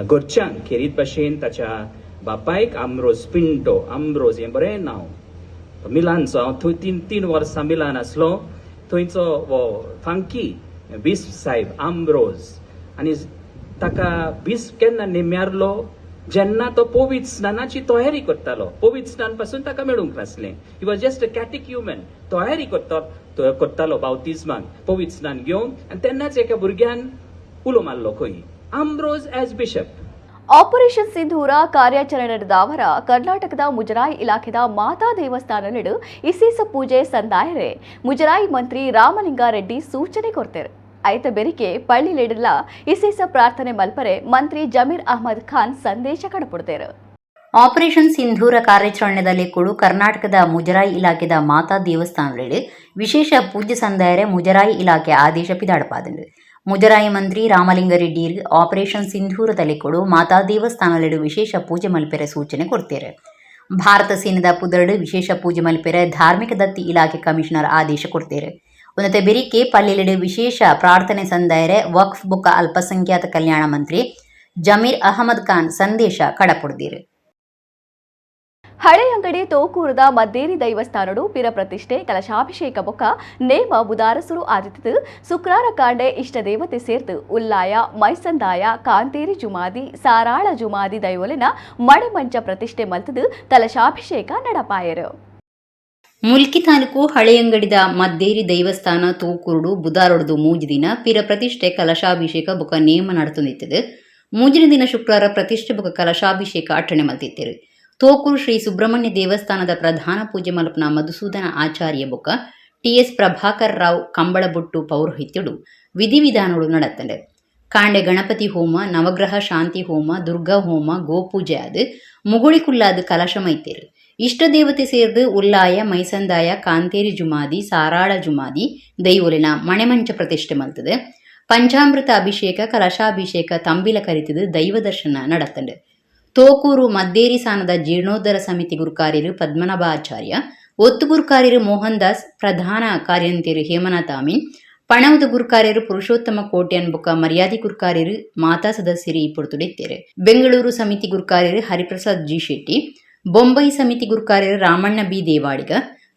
घरच्यांक, खेरीत भाशेन ताच्या बापायक आम्रोज पिंटो, आम्रोज हें बरें नांव, मिलानचो. हांव थंय 3 वर्सां मिलान आसलो, थंयचो हो फांकी बिस्प साहेब आम्ब्रोज. आनी ताका बिस्प केन्ना नेम्यारलो, जेन्ना तो पवित्र स्नानाची तयारी करतालो. पवित्र स्नान पासून ताका मेळूंक नासलें. He was just a catechumen, तयारी करतालो बावतिज्माक, पवित्र स्नान घेवन. आनी तेन्नाच एका भुरग्यान उलो मारलो खंय, आम्ब्रोज एज बिशप. ಆಪರೇಷನ್ ಸಿಂಧೂರ ಕಾರ್ಯಾಚರಣೆ ನಡೆದಾವರ ಕರ್ನಾಟಕದ ಮುಜರಾಯಿ ಇಲಾಖೆದ ಮಾತಾ ದೇವಸ್ಥಾನಲೆಡ್ ಇಸೇಸ ಪೂಜೆ ಸಂದಾಯರೆ ಮುಜರಾಯಿ ಮಂತ್ರಿ ರಾಮಲಿಂಗಾರೆಡ್ಡಿ ಸೂಚನೆ ಕೊರ್ತೆರ್. ಐತ ಬೆರಿಕೆ ಪಳ್ಳಿಲೆಡ್ಲ ಇಸೇಸ ಪ್ರಾರ್ಥನೆ ಮಲ್ಪರೆ ಮಂತ್ರಿ ಜಮೀರ್ ಅಹ್ಮದ್ ಖಾನ್ ಸಂದೇಶ ಕಡಪುಡ್ತೇರು. ಆಪರೇಷನ್ ಸಿಂಧೂರ ಕಾರ್ಯಾಚರಣೆದಲ್ಲಿ ಕೂಡ ಕರ್ನಾಟಕದ ಮುಜರಾಯಿ ಇಲಾಖೆದ ಮಾತಾ ದೇವಸ್ಥಾನಲೆಡ್ ವಿಶೇಷ ಪೂಜೆ ಸಂದಾಯರೆ ಮುಜರಾಯಿ ಇಲಾಖೆ ಆದೇಶ ಪಿದಾಡಪಾದಂಡು. ಮುಜರಾಯಿ ಮಂತ್ರಿ ರಾಮಲಿಂಗಾರೆಡ್ಡಿ ಆಪರೇಷನ್ ಸಿಂಧೂರದಲ್ಲಿ ಕೊಡು ಮಾತಾ ದೇವಸ್ಥಾನಲೆಡ್ ವಿಶೇಷ ಪೂಜೆ ಮಲ್ಪೆರೆ ಸೂಚನೆ ಕೊಡ್ತೇರೆ. ಭಾರತ ಸೇನೆದ ಪುದರ್ಡ್ ವಿಶೇಷ ಪೂಜೆ ಮಲ್ಪೆರೆ ಧಾರ್ಮಿಕ ದತ್ತಿ ಇಲಾಖೆ ಕಮಿಷನರ್ ಆದೇಶ ಕೊಡ್ತೇರೆ. ಉನ್ನತ ಬೆರಿಕೆ ಪಲ್ಲಿಲೆಡ್ ವಿಶೇಷ ಪ್ರಾರ್ಥನೆ ಸಂದಾಯರೆ ವಕ್ಫ್ ಬುಕ್ಕ ಅಲ್ಪಸಂಖ್ಯಾತ ಕಲ್ಯಾಣ ಮಂತ್ರಿ ಜಮೀರ್ ಅಹಮದ್ ಖಾನ್ ಸಂದೇಶ ಕಡಪುಡ್ದಿರು. ಹಳೆಯಂಗಡಿ ತೋಕೂರದ ಮದ್ದೇರಿ ದೈವಸ್ಥಾನಡು ಪಿರ ಪ್ರತಿಷ್ಠೆ ಕಲಶಾಭಿಷೇಕ ಬೊಕ್ಕ ನೇಮ ಬುದಾರಸುರು ಆದಿತ್ಯದ ಶುಕ್ರಾರ ಕಾಂಡೆ ಇಷ್ಟ ದೇವತೆ ಸೇರ್ದು ಉಲ್ಲಾಯ, ಮೈಸಂದಾಯ, ಕಾಂತೇರಿ ಜುಮಾದಿ, ಸಾರಾಳ ಜುಮಾದಿ ದೈವಲಿನ ಮಣೆಮಂಚ ಪ್ರತಿಷ್ಠೆ ಮಲ್ತದು ಕಲಶಾಭಿಷೇಕ ನಡಪಾಯರು. ಮುಲ್ಕಿ ತಾಲೂಕು ಹಳೆಯಂಗಡಿದ ಮದ್ದೇರಿ ದೈವಸ್ಥಾನ ತೋಕೂರುಡು ಬುದಾರೊಡ್ದು ಮೂಜಿ ದಿನ ಪಿರ ಪ್ರತಿಷ್ಠೆ ಕಲಶಾಭಿಷೇಕ ಬೊಕ ನೇಮ ನಡತೊಂದಿತ್ತದು. ಮೂಜಿನ ದಿನ ಶುಕ್ರವಾರ ಪ್ರತಿಷ್ಠೆ ಬೊಕ ಕಲಶಾಭಿಷೇಕ ಅಟ್ಟಣೆ ಮಲ್ತಿತ್ತರು. ತೋಕೂರು ಶ್ರೀ ಸುಬ್ರಹ್ಮಣ್ಯ ದೇವಸ್ಥಾನದ ಪ್ರಧಾನ ಪೂಜೆ ಮಲ್ಪನ ಮಧುಸೂದನ ಆಚಾರ್ಯ ಬೊಕ ಟಿಎಸ್ ಪ್ರಭಾಕರ್ ರಾವ್ ಕಂಬಳಬೊಟ್ಟು ಪೌರೋಹಿತ್ಯಡು ವಿಧಿವಿಧಾನಗಳು ನಡತ್ತಂಡೆ. ಕಾಂಡೆ ಗಣಪತಿ ಹೋಮ, ನವಗ್ರಹ ಶಾಂತಿ ಹೋಮ, ದುರ್ಗಾ ಹೋಮ, ಗೋಪೂಜೆ ಆದ್ ಮುಗುಳಿಕುಲ್ಲಾದ ಕಲಶ ಮೈತೇರು. ಇಷ್ಟ ದೇವತೆ ಸೇರ್ದು ಉಲ್ಲಾಯ, ಮೈಸಂದಾಯ, ಕಾಂತೇರಿ ಜುಮಾದಿ, ಸಾರಾಳ ಜುಮಾದಿ ದೈವೊಲಿನ ಮಣೆಮಂಚ ಪ್ರತಿಷ್ಠೆ ಮಲ್ತದೆ. ಪಂಚಾಮೃತ ಅಭಿಷೇಕ, ಕಲಶಾಭಿಷೇಕ, ತಂಬಿಲ ಕರಿತದು ದೈವ ದರ್ಶನ ನಡತ್ತಂಡು. ತೋಕೂರು ಮದ್ದೇರಿ ಸಾನದ ಜೀರ್ಣೋದ್ಧಾರ ಸಮಿತಿ ಗುರುಕಾರ್ಯರು ಪದ್ಮನಾಭಾಚಾರ್ಯ, ಒತ್ತು ಗುರುಕಾರ್ಯರು ಮೋಹನ್ ದಾಸ್, ಪ್ರಧಾನ ಕಾರ್ಯಂತೆರು ಹೇಮನಾಥ್ ಅಮೀನ್, ಪಣವುದ ಗುರುಕಾರ್ಯರು ಪುರುಷೋತ್ತಮ ಕೋಟ್ಯಾನ್ ಬೊಕ್ಕ ಮರ್ಯಾದಿ ಗುರುಕಾರ್ಯರು ಮಾತಾ ಸದಸ್ಯರು ಈ ಪೊರ್ತುಡಿತ್ತೇರು. ಬೆಂಗಳೂರು ಸಮಿತಿ ಗುರುಕಾರ್ಯರು ಹರಿಪ್ರಸಾದ್ ಜಿ ಶೆಟ್ಟಿ, ಬೊಂಬೈ ಸಮಿತಿ ಗುರುಕಾರ್ಯರು ರಾಮಣ್ಣ ಬಿ ದೇವಾಡಿಗ,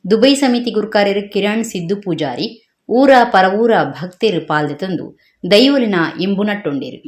ದುಬೈ ಸಮಿತಿ ಗುರುಕಾರ್ಯರು ಕಿರಣ್ ಸಿದ್ದು ಪೂಜಾರಿ, ಊರ ಪರವೂರ ಭಕ್ತರು ಪಾಲ್ದೆ ತಂದು ದೈವಲಿನ ಇಂಬು ನಟ್ಟೊಂಡಿರು.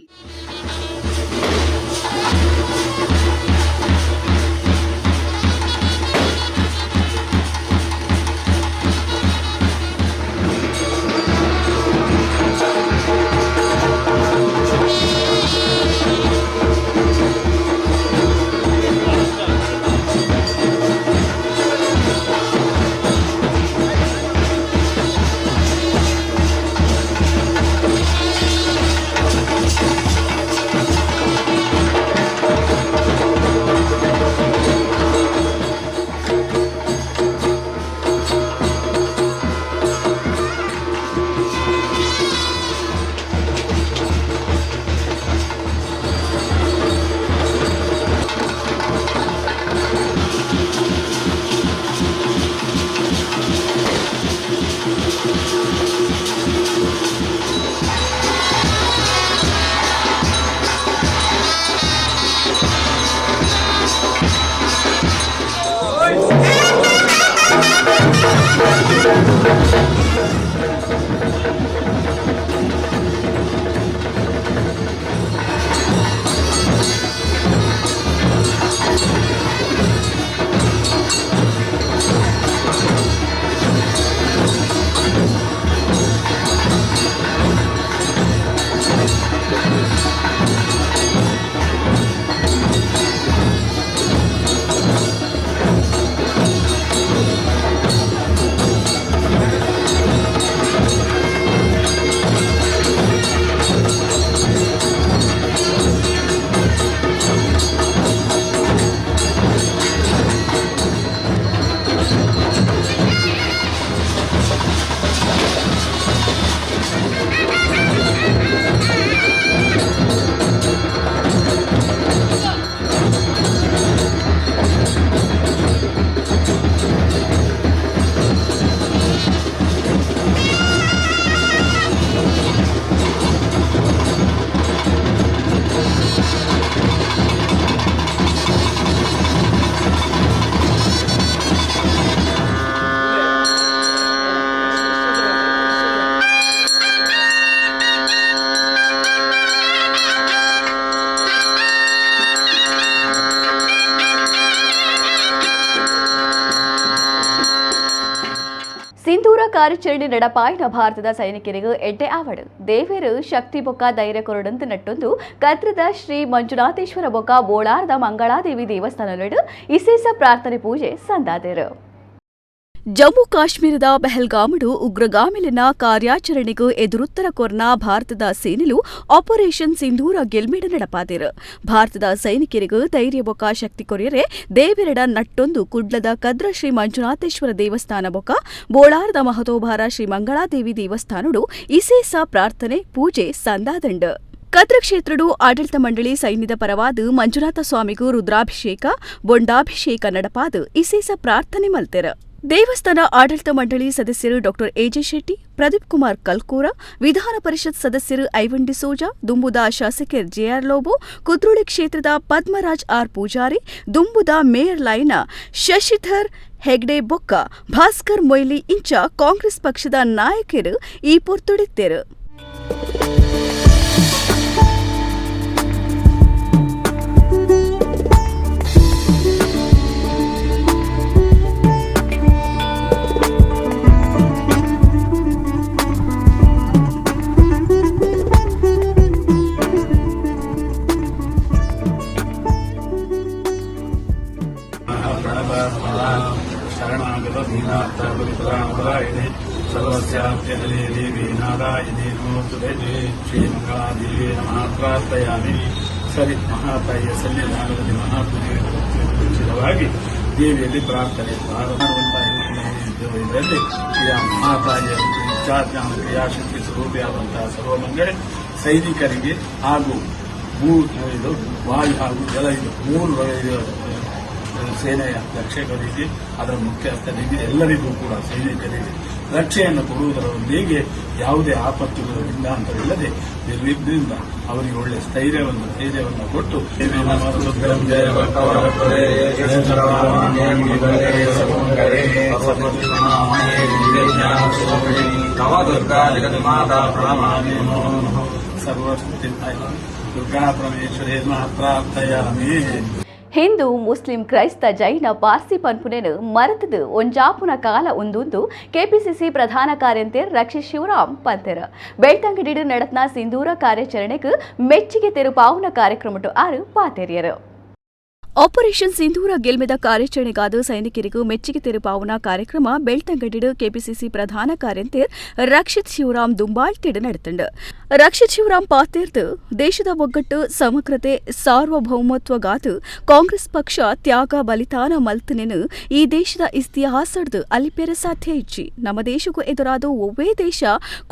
ಕಾರ್ಯಾಚರಣೆ ನಡಪಾಯಿನ ಭಾರತದ ಸೈನಿಕರಿಗೆ ಎಡ್ಡೆ ಆವಡು ದೇವೇರು ಶಕ್ತಿ ಬೊಕ್ಕ ಧೈರ್ಯ ಕೊರಡಂತ ನಟ್ಟೊಂದು ಕತ್ರದ ಶ್ರೀ ಮಂಜುನಾಥೇಶ್ವರ ಬೊಕ್ಕ ಬೋಳಾರದ ಮಂಗಳಾದೇವಿ ದೇವಸ್ಥಾನಲೆಡು ಇಸೇಸ ಪ್ರಾರ್ಥನೆ ಪೂಜೆ ಸಂದಾದರು. ಜಮ್ಮು ಕಾಶ್ಮೀರದ ಪೆಹಲ್ಗಾಮಡು ಉಗ್ರಗಾಮಿಲಿನ ಕಾರ್ಯಾಚರಣೆಗೂ ಎದುರುತ್ತರ ಕೊರ್ನ ಭಾರತದ ಸೇನೆಲು ಆಪರೇಷನ್ ಸಿಂಧೂರ ಗೆಲ್ಮೇಡ ನಡಪಾದಿರು. ಭಾರತದ ಸೈನಿಕರಿಗೂ ಧೈರ್ಯ ಬೊಕ್ಕ ಶಕ್ತಿ ಕೊರಿಯರೆ ದೇವೆರಡ ನಟ್ಟೊಂದು ಕುಡ್ಲದ ಕದ್ರ ಶ್ರೀ ಮಂಜುನಾಥೇಶ್ವರ ದೇವಸ್ಥಾನ ಬೊಕ್ಕ ಬೋಳಾರದ ಮಹತೋಭಾರ ಶ್ರೀ ಮಂಗಳಾದೇವಿ ದೇವಸ್ಥಾನಡು ಇಸೇಸ ಪ್ರಾರ್ಥನೆ ಪೂಜೆ ಸಂದಾದಂಡ. ಕದ್ರ ಕ್ಷೇತ್ರಡು ಆಡಳಿತ ಮಂಡಳಿ ಸೈನ್ಯದ ಪರವಾದ ಮಂಜುನಾಥ ಸ್ವಾಮಿಗೂ ರುದ್ರಾಭಿಷೇಕ ಬೊಂಡಾಭಿಷೇಕ ನಡಪಾದ ಇಸೇಸ ಪ್ರಾರ್ಥನೆ ಮಲ್ತೆರ. ದೇವಸ್ಥಾನ ಆಡಳಿತ ಮಂಡಳಿ ಸದಸ್ಯರು ಡಾ ಎಜೆ ಶೆಟ್ಟಿ, ಪ್ರದೀಪ್ ಕುಮಾರ್ ಕಲ್ಕೂರ, ವಿಧಾನ ಪರಿಷತ್ ಸದಸ್ಯರು ಐವನ್ ಡಿಸೋಜಾ, ದುಂಬುದ ಶಾಸಕರ್ ಜೆಆರ್ ಲೋಬೋ, ಕುದ್ರೋಳಿ ಕ್ಷೇತ್ರದ ಪದ್ಮರಾಜ್ ಆರ್ ಪೂಜಾರಿ, ದುಂಬುದ ಮೇಯರ್ ಲೈನ ಶಶಿಧರ್ ಹೆಗ್ಡೆ ಬೊಕ್ಕ ಭಾಸ್ಕರ್ ಮೊಯ್ಲಿ ಇಂಚ ಕಾಂಗ್ರೆಸ್ ಪಕ್ಷದ ನಾಯಕರು ಈ ಪೊರ್ತುಡಿತ್ತೆರು. ಸರಿ ಮಹಾತಾಯಿಯ ಸನ್ನಿಧಾನದಲ್ಲಿ ಮಹಾಪೂಜೆಗೆ ದೇವಿಯಲ್ಲಿ ಪ್ರಾರ್ಥನೆ ಮಾಡುವಂತಹ ಇದರಲ್ಲಿ ಮಹಾತಾಯಿಯ ಇಚ್ಛಾಜ್ಞಾನ ಕ್ರಿಯಾಶಕ್ತಿ ಸ್ವರೂಪಿಯಾದಂತಹ ಸರ್ವಮಂಗಳೆ ಸೈನಿಕರಿಗೆ ಹಾಗೂ ಭೂ ಇದು ವಾಯು ಹಾಗೂ ಜಲ ಇದು ಮೂರು ಸೇನೆಯ ರಕ್ಷಕರಿಗೆ ಅದರ ಮುಖ್ಯಸ್ಥರಿಗೆ ಎಲ್ಲರಿಗೂ ಕೂಡ ಸೈನಿಕರಿಗೆ ರಕ್ಷೆಯನ್ನು ಕೊಡುವುದರೊಂದಿಗೆ ಯಾವುದೇ ಆಪತ್ತುಗಳು ಅಂತವಿಲ್ಲದೆ ನಿರ್ವಿಘ್ನದಿಂದ ಅವರಿಗೆ ಒಳ್ಳೆಯ ಸ್ಥೈರ್ಯವನ್ನು ಧೈರ್ಯವನ್ನು ಕೊಟ್ಟು ದುರ್ಗಾ ಪರಮೇಶ್ವರೇ ಪ್ರಾರ್ಥಯಾಮಿ. ಹಿಂದೂ ಮುಸ್ಲಿಂ ಕ್ರೈಸ್ತ ಜೈನ ಪಾರ್ಸಿ ಪನ್ಪುನೆನು ಮರೆತದು ಒಂಜಾಪುನ ಕಾಲ ಒಂದೊಂದು ಕೆಪಿಸಿಸಿ ಪ್ರಧಾನ ಕಾರ್ಯಂತೆರ್ ರಕ್ಷಿತ್ ಶಿವರಾಮ್ ಪಂತೆರ್. ಬೆಳ್ತಂಗಡಿಡು ನಡತ್ನ ಸಿಂಧೂರ ಕಾರ್ಯಾಚರಣೆಗೆ ಮೆಚ್ಚಿಗೆ ತೆರುಪಾವುನ ಕಾರ್ಯಕ್ರಮಟು ಆರು ಪಾತೆರಿಯರು. ಆಪರೇಷನ್ ಸಿಂಧೂರ ಗೆಲ್ಮೆದ ಕಾರ್ಯಾಚರಣೆಗಾದ ಸೈನಿಕರಿಗೂ ಮೆಚ್ಚಿಗೆ ತೆರುಪಾವುನ ಕಾರ್ಯಕ್ರಮ ಬೆಳ್ತಂಗಡಿಡು ಕೆಪಿಸಿಸಿ ಪ್ರಧಾನ ಕಾರ್ಯಂತೆರ್ ರಕ್ಷಿತ್ ಶಿವರಾಮ್ ದುಂಬಾಳ್ತಿಡು ನಡೆತಂಡು. ರಕ್ಷಿತ್ ಶಿವರಾಮ್ ಪಾತೇರ್ದು ದೇಶದ ಒಗ್ಗಟ್ಟು ಸಮಗ್ರತೆ ಸಾರ್ವಭೌಮತ್ವಗಾದು ಕಾಂಗ್ರೆಸ್ ಪಕ್ಷ ತ್ಯಾಗ ಬಲಿದಾನ ಮಲ್ತನೆನು ಈ ದೇಶದ ಇತಿಹಾಸಡ್ದು ಅಲಿಪೆರ ಸಾಧ್ಯ ಇಚ್ಚಿ. ನಮ್ಮ ದೇಶಕ್ಕೂ ಎದುರಾದ ಒವ್ವೇ ದೇಶ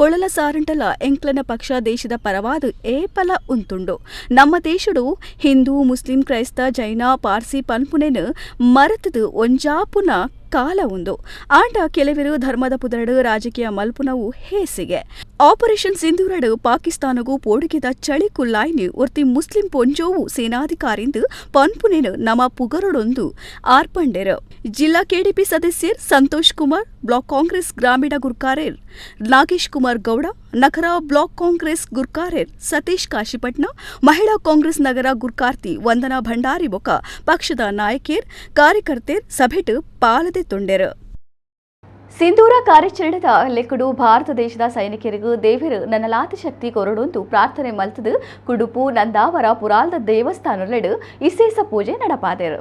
ಕೊಳಲ ಸಾರಂಟಲ ಎಂಕ್ಲನ ಪಕ್ಷ ದೇಶದ ಪರವಾದ ಏಪಲ ಉಂತುಂಡು. ನಮ್ಮ ದೇಶಡು ಹಿಂದೂ ಮುಸ್ಲಿಂ ಕ್ರೈಸ್ತ ಜೈನ ಪಾರ್ಸಿ ಪನ್ಪುನೆನು ಮರೆತದು ಒಂಜಾಪುನ ಕಾಲ ಉಂದು. ಆಂಡ ಕೆಲವರು ಧರ್ಮದ ಪುದರಡು ರಾಜಕೀಯ ಮಲ್ಪುನವು ಹೇಸಿಗೆ. ಆಪರೇಷನ್ ಸಿಂಧೂರಡು ಪಾಕಿಸ್ತಾನಗೂ ಪೋಡಿಗೆದ ಚಳಿ ಕುಲ್ಲಾಯ್ನಿ ಒರ್ತಿ ಮುಸ್ಲಿಂ ಪೊಂಜೋವು ಸೇನಾಧಿಕಾರಿಂದು ಪನ್ಪುನೆನು ನಮ ಪುಗರಡೊಂದು ಆರ್ಪಂಡೆರು. ಜಿಲ್ಲಾ ಕೆಡಿಪಿ ಸದಸ್ಯರ್ ಸಂತೋಷ್ ಕುಮಾರ್, ಬ್ಲಾಕ್ ಕಾಂಗ್ರೆಸ್ ಗ್ರಾಮೀಣ ಗುರ್ಕಾರೆರ್ ನಾಗೇಶ್ ಕುಮಾರ್ ಗೌಡ, ನಗರ ಬ್ಲಾಕ್ ಕಾಂಗ್ರೆಸ್ ಗುರ್ಕಾರೆರ್ ಸತೀಶ್ ಕಾಶಿಪಟ್ನ, ಮಹಿಳಾ ಕಾಂಗ್ರೆಸ್ ನಗರ ಗುರ್ಕಾರ್ತಿ ವಂದನಾ ಭಂಡಾರಿ ಬೊಕ ಪಕ್ಷದ ನಾಯಕೇರ್ ಕಾರ್ಯಕರ್ತೆರ್ ಸಭೆಟ್ ಪಾಲದೆ ತೊಂಡೆರು. ಸಿಂಧೂರ ಕಾರ್ಯಾಚರಣೆದ ಲೆಕ್ಕಡು ಭಾರತ ದೇಶದ ಸೈನಿಕರಿಗೂ ದೇವರು ನನ್ನಲಾತ ಶಕ್ತಿ ಕೊರಡೊಂದು ಪ್ರಾರ್ಥನೆ ಮಲ್ತದು ಕುಡುಪು ನಂದಾವರ ಪುರಾಲ್ದ ದೇವಸ್ಥಾನಲೆಡು ಇಸೇಸ ಪೂಜೆ ನಡಪಾದೆರು.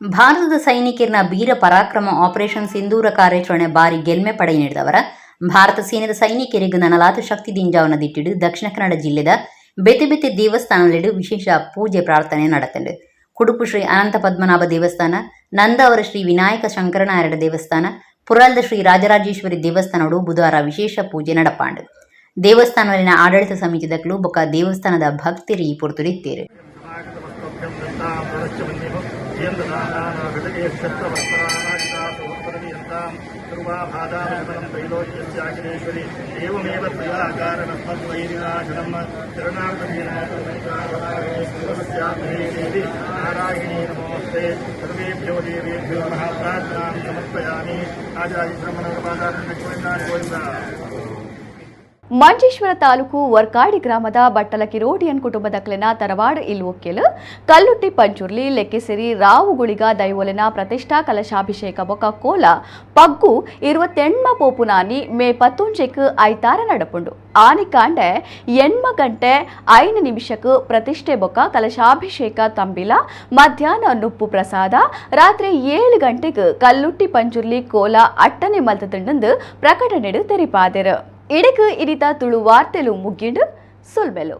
ಭಾರತದ ಸೈನಿಕರನ ವೀರ ಪರಾಕ್ರಮ ಆಪರೇಷನ್ ಸಿಂಧೂರ ಕಾರ್ಯಾಚರಣೆ ಬಾರಿ ಗೆಲ್ಮೆ ಪಡೆ ನೀಡಿದವರ ಭಾರತ ಸೇನೆದ ಸೈನಿಕರಿಗೆ ನನಲಾತ ಶಕ್ತಿ ದಿಂಜಾವನ ದಿಟ್ಟಿಡು ದಕ್ಷಿಣ ಕನ್ನಡ ಜಿಲ್ಲೆದ ಬೇತೆ ಬೇತೆ ದೇವಸ್ಥಾನಲೆಡು ವಿಶೇಷ ಪೂಜೆ ಪ್ರಾರ್ಥನೆ ನಡೆತಂಡು. ಕುಡುಪು ಶ್ರೀ ಅನಂತ ಪದ್ಮನಾಭ ದೇವಸ್ಥಾನ, ನಂದಾವರ ಶ್ರೀ ವಿನಾಯಕ ಶಂಕರನಾರಾಯಣ ದೇವಸ್ಥಾನ, ಪುರಾಲ್ದ ಶ್ರೀ ರಾಜರಾಜೇಶ್ವರಿ ದೇವಸ್ಥಾನಡು ಬುಧವಾರ ವಿಶೇಷ ಪೂಜೆ ನಡಪಾಂಡು. ದೇವಸ್ಥಾನದಲ್ಲಿನ ಆಡಳಿತ ಸಮಿತಿದಕ್ಲು ಬೊಕ್ಕ ದೇವಸ್ಥಾನದ ಭಕ್ತರು ಈ ಪೊರ್ತುಡಿತ್ತೇರು. ಮಂಜೇಶ್ವರ ತಾಲೂಕು ವರ್ಕಾಡಿ ಗ್ರಾಮದ ಬಟ್ಟಲ ಕಿರೋಡಿಯನ್ ಕುಟುಂಬದಕ್ಲೆನ ತರವಾಡ ಇಲ್ವೊಕ್ಕೆಲ್ ಕಲ್ಲುಟ್ಟಿ ಪಂಚುರ್ಲಿ ಲೆಕ್ಕೆಸಿರಿ ರಾವುಗುಳಿಗ ದೈವೊಲೆನ ಪ್ರತಿಷ್ಠಾ ಕಲಶಾಭಿಷೇಕ ಬೊಕ ಕೋಲ ಪಗ್ಗು 28 ಪೋಪುನಾನಿ ಮೇ 19ಕ್ ಐತಾರ ನಡಪುಂಡು. ಆನಿಕಾಂಡೆ 8 ಗಂಟೆ 5 ನಿಮಿಷಕ್ಕೆ ಪ್ರತಿಷ್ಠೆ ಬೊಕ ಕಲಶಾಭಿಷೇಕ ತಂಬಿಲ, ಮಧ್ಯಾಹ್ನ ನುಪ್ಪು ಪ್ರಸಾದ, ರಾತ್ರಿ 7 ಗಂಟೆಗೆ ಕಲ್ಲುಟ್ಟಿ ಪಂಜುರ್ಲಿ ಕೋಲ ಅಟ್ಟನೆ ಮಲ್ತದಂಡು ಪ್ರಕಟಣೆಡು ತೆರಿಪಾದೆರು. ಇಡಕ್ ಇನಿತ ತುಳು ವಾರ್ತೆಲು ಮುಗ್ಗಿಂಡು. ಸೊಲ್ಮೆಲು.